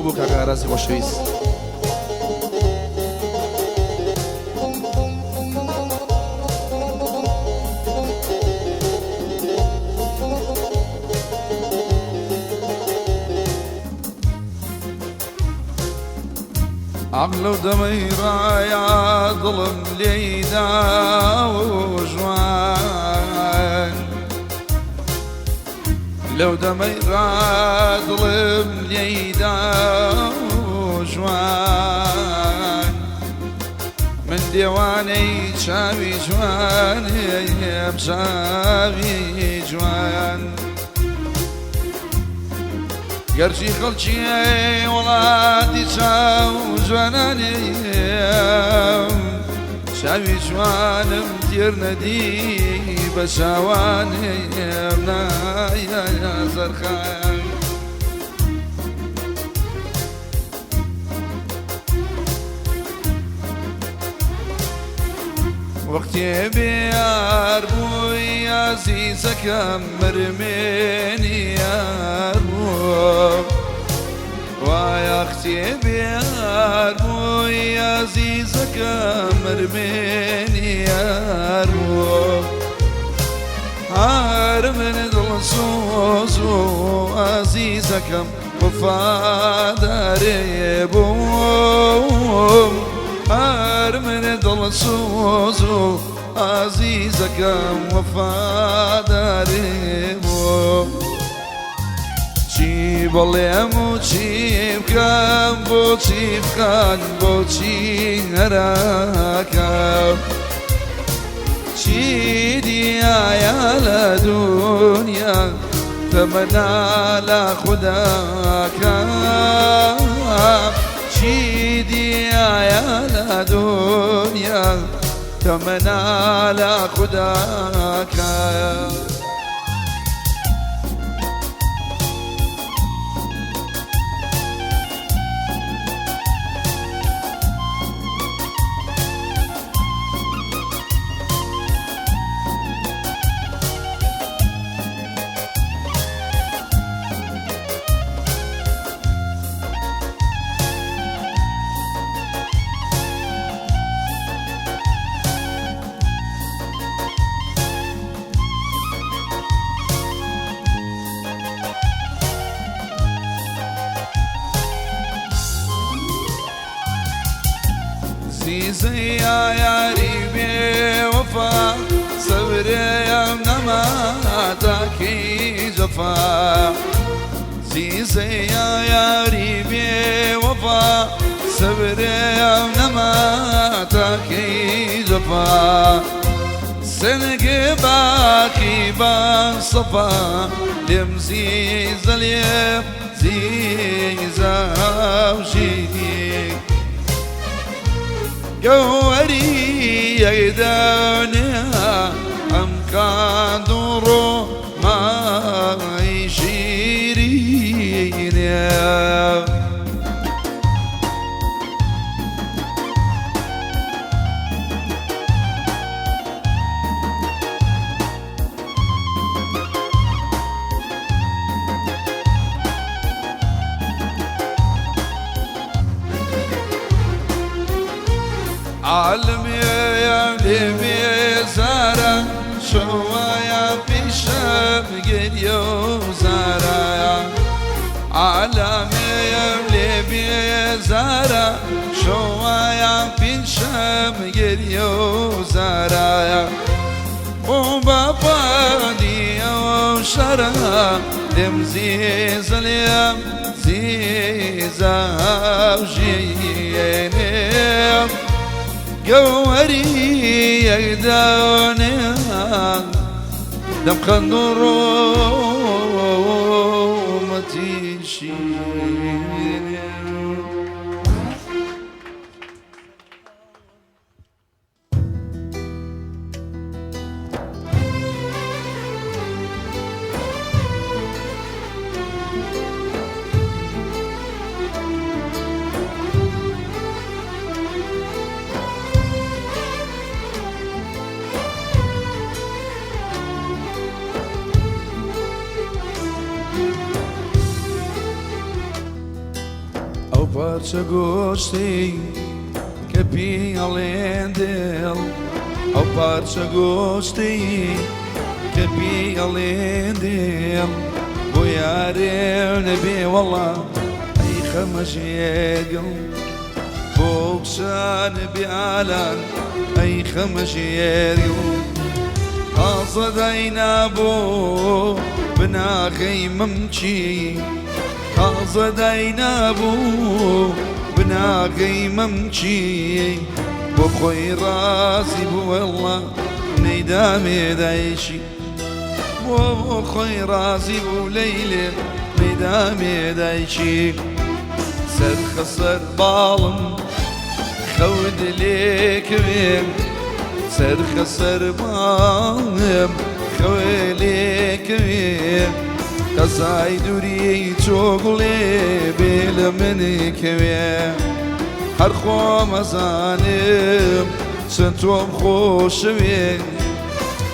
بۆ کاک ئاراسی خۆشەویست. ئەم لەو دەمەی ڕایا دڵم لێیدا و ژوان لەو دەمەی ڕا دڵم لێیدا و ژوان من دێوانەی چاوی جوانم چاوی جوان گەرچی خەڵکی وڵاتی چاو جوانانیم چاوی جوانم تێر نەدی بە چاوانیم نایە زەرخان. وەختێ بێیار بووی ئازیزەکەم مرمێنی یار بوو وای ئەختێ بێیار بووی ئازیزەکەم مرمێنی یار بوو هەر من دڵسۆز و ئازیزەکەم وەفادارێ بووم هەر من دڵسۆز و ئازیزەکەم وەفادارێ بووم چی بڵێم و چی بکەم بۆچی بخەن بۆچی هەراکەم چی دیایە لە دونیا تەمەنا لە خوداکەم چی دیایە لە دونیا تەمەنا لە خوداکەم. زیزەی یاری بێ وەفا سەبرێم نەما تاکی جەفا زیزەی یاری بێ وەفا سەبرێم نەما تاکی جەفا سنگ باقی بان سەفا لێم زیزە لێم زیزە ژینی گەوەری یەکدانێ ئەم کاند و ڕۆمای شیرینێ. عالمێ لێ بێزارە شەوایە پیشەم گریە و زارە عالمێ لێ بێزارە شەوایە پیشەم گریە و زارە بۆ باپادیە و شەرە لێم زیزە لێم زیزە ژیێنێ گەوەری یەکدانێ دەمخەند و ڕۆمەتی شیرینێ. پارچە گۆشتی کە پێی ئەڵێن دڵ، ئەو پارچە گۆشتی کە پێی ئەڵێن دڵ، بۆ یارێ نەبێ وەڵا ئەی خەمە ژێگڵ، بۆ کچان بێ ئالان ئەی خەمە ژێرگڵ. تازە داینا بۆ بناغەی مەمکی، تازە داینابوو بناغەی مەمکی، بۆ خۆی ڕازی بوو وەڵا نەیدامێ دایکی، بۆ خۆی ڕازی بوو لەیلێ نەیدامێ دایکی. سەرخە سەر باڵم خەوت لێکوێ، سەرخە سەر باڵم خەوێ لێکوێ، قەزای دووری چۆگوڵێ بێ لە من کەوێ. هەر خۆمەزانم چەند تۆم خۆشەوێ،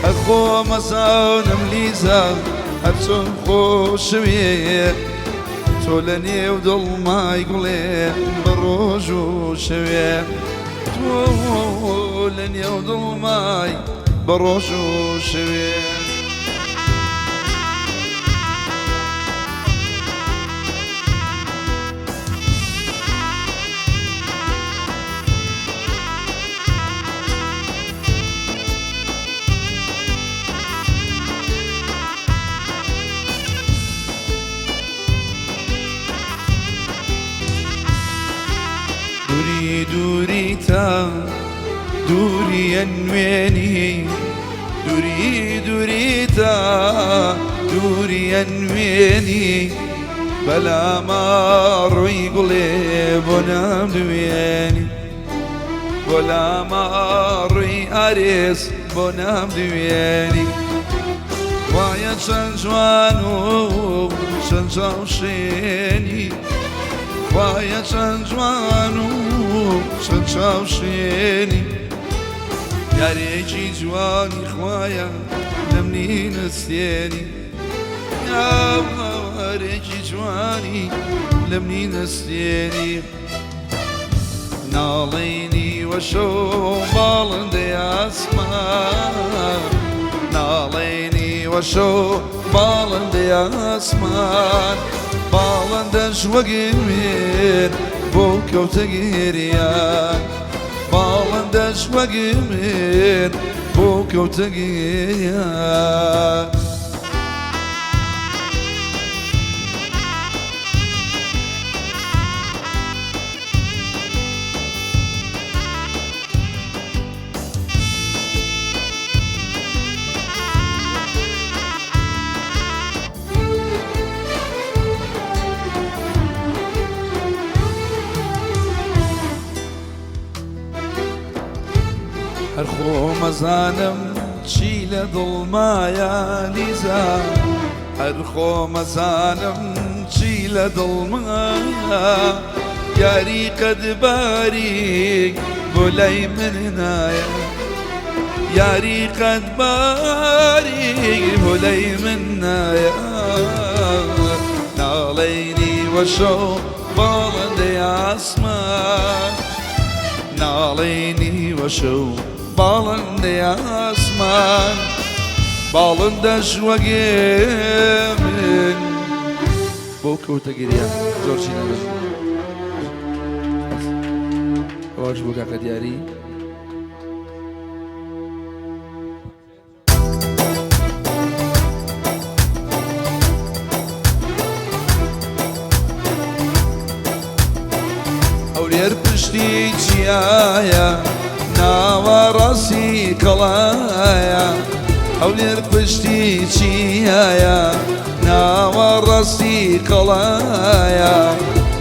هەر خۆمەزانم لیزا هەر چۆن خۆشەوێ، تۆ لە نێو دڵمای گوڵێ بە ڕۆژ و شەوێ، تۆ لە نێو دڵمای بە ڕۆژ و شەوێ. دووری دووری تا دووری ئەنوێنی، دووری دووری تا دووری ئەنوێنی، بەلاما ڕووی گوڵێ بۆ نام دوێنی، بۆ لاما ڕووی ئارێز بۆ نام دوێنی. وایە چەند جوان و چەند چاوشێنی، وایە چەند جوان و چەند چاوشێنی، یارێکی جوانی خوایە لەمنی نەستێنی، یارێکی جوانی لەمنی نەستێنی. ناڵێنی وەشەو باڵندەی ئاسمان، ناڵێنی وەشەو باڵندەی ئاسمان، باڵندەش وەگمێن بۆ کەوتە گریان، باڵندەش وەگمێن بۆ کەوتە گریان. هەر خۆمەزانم چی لە دڵمایە لیزا، هەر خۆمەزانم چی لە دڵمایە، یاری قەدباری بۆ لای من نایە، یاری قەدباری بۆ لای من نایە. ناڵێنی وەشەو باڵندەی ئاسمان، ناڵێنی وەشەو باڵندەی ئاسمان، باڵندەش وەگێ من بۆ کەوتە گریان. زۆر چی نەبێت ئەوەش بۆ کاکە دیاری. هەولێر پشتی چیایە ناوەڕاستی کەڵایە، هەولێر پشتی چیایە ناوەڕاستی کەڵایە،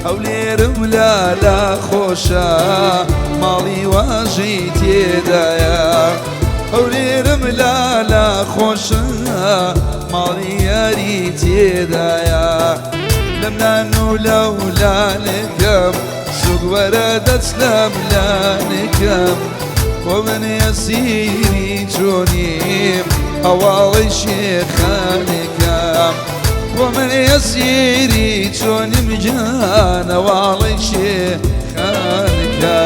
هەولێرم لالا خۆشە ماڵی واژەی تێدایە، هەولێرم لالا خۆشە ماڵی یاری تێدایە. لەملان و لەولانێکم سوک وەرە دەست لەملانێکم، بۆ من ئەسیری چۆنیم هەواڵی شێخانێکم. بۆ من ئەسیری چۆنیم گیانەواڵەی شێ خانکە.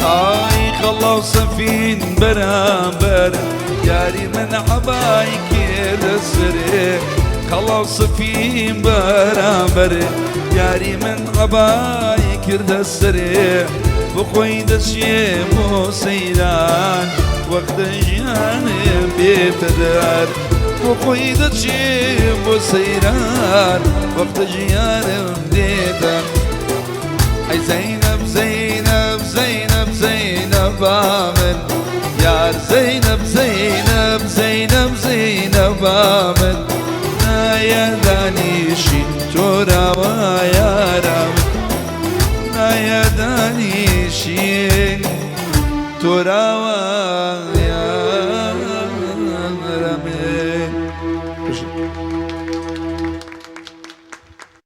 ئای خەڵاو سەفین بەرامبەر یاری من عەبای کردە سەرێ، خەڵاو سەفین بەرامبەر یاری من عەبای کردە سەرێ، بخۆی دەچێ بۆ سەیران وەختە ژیانم بێتە دەر، بۆ خۆی دەچێ بۆ سەیران وەختە ژیانم دێتە. ئەی زەینەب زەینەب زەینەب زەینەب من یار زەینەب زەینەب زەینەب زەینەب من نایە دانیشین تۆراوە یارە من نایە دانیشین تۆراوە.